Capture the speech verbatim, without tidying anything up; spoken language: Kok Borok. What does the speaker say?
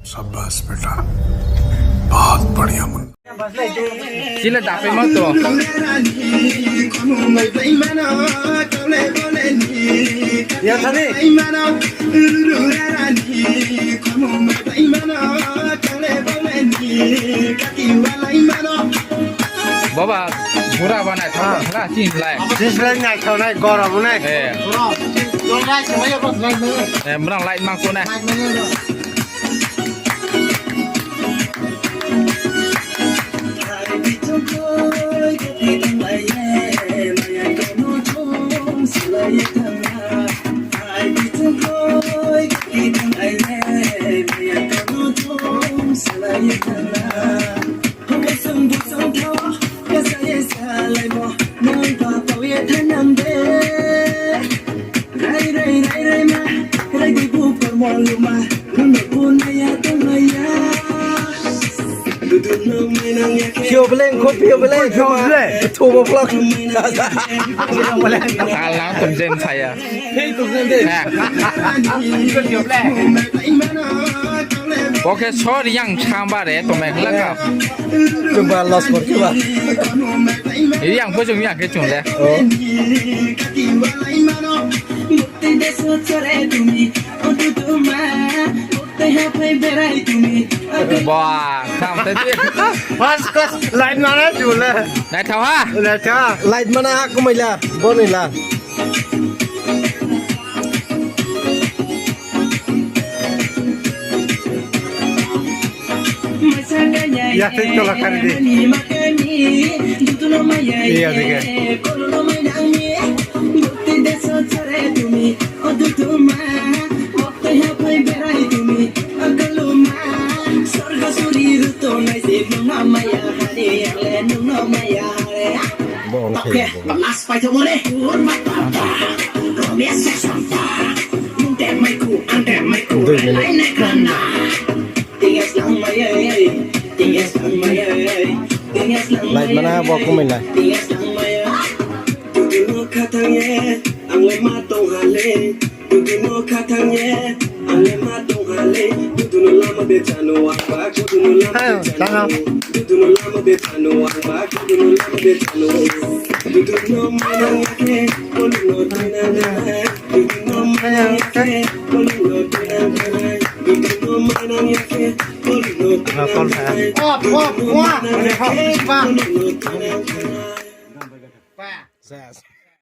शाबाश बेटा, बहुत बढ़िया Munna. Chile dape ma to. Ya thani. Baba, bura bana thang thang chin lai. Chin lai nai thang nai gorom nai. Eh. Eh, mrang lai mang ko nai. Pio beleng, ko pio beleng, ko pio beleng. Thoma vlog. Alang tum jem saya. Oke, sor yang sambar ya, tomek laka. Coba los kor coba. Ini yang pocong yang kecung deh. Oh. Wah, sampai tu. Pas pas light mana jule? Light tahu ha? Light ha. Light mana aku maila? Bonila. Ya, tik tolak kari di. Iya, tiga. Bo ang khe. Mas paithomole, urma papa, romia sesanta. Nung te maiku, ang te maiku, Dui minute. Lai ne kana. Tingas lang mai ai, tingas lang mai ai, tingas lang mai ai. Light mana bo kumui lai. Tingas lang mai ai. Dudu no khatang ye, ang le ma tong hale. Dudu no khatang ye, ang le ma tong hale. Dudu no lama de chano, ang ba, dudu no lama de chano. Dudu no lama de chano, ang ba, dudu no lama de chano. Dudu no manang ya ke, kolu no tena na. Dudu no manang ya ke, kolu no tena na. Dudu no manang ya ke, kolu no tena na. Dudu no manang ya ke, kolu no tena na.